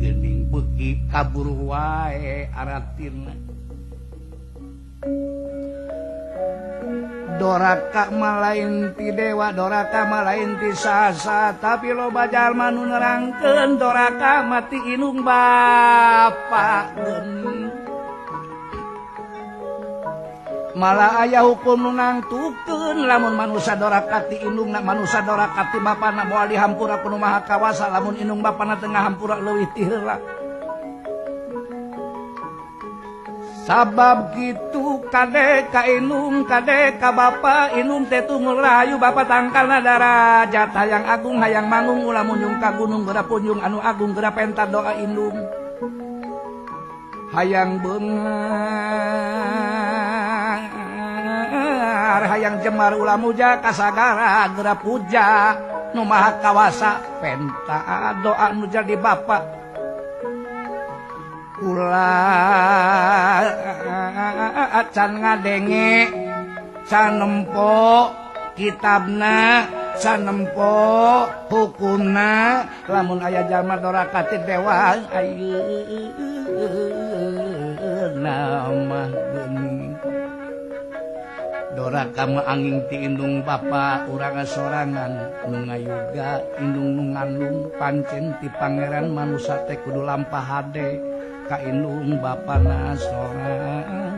Geuning beuki kabur wae aratina. Doraka malain ti dewa, doraka malain ti sasa, tapi loba jalma nu nerangkeun doraka mati inung bapa geuning. Malah aya hukum nu nangtukeun lamun manusa doraka ti indungna, manusa doraka ti bapana moal dihampura ku Nu Maha Kawasa, lamun indung bapana teu ngahampura leuwih ti heula. Sabab kitu kade ka indung kade ka bapa, indung teh tungul rahayu bapa tangkalna darajat, hayang agung hayang manggung ulah munjung ka gunung geura punjung anu agung geura penta doa indung. Hayang beunghar hayang jemar ulah muja ka sagara geura puja Nu Maha Kawasa penta doa nu jadi bapa. Ulah can ngadenge can nempo kitabna can nempo hukumna, lamun aya jalma doraka ti dewa ayeuna mah geuning. Doraka mah angin ti indung bapa urang sorangan nu ngayuga indung nu ngandung pancen ti pangeran manusa teh kudu lampah hade ka indung bapana sorangan.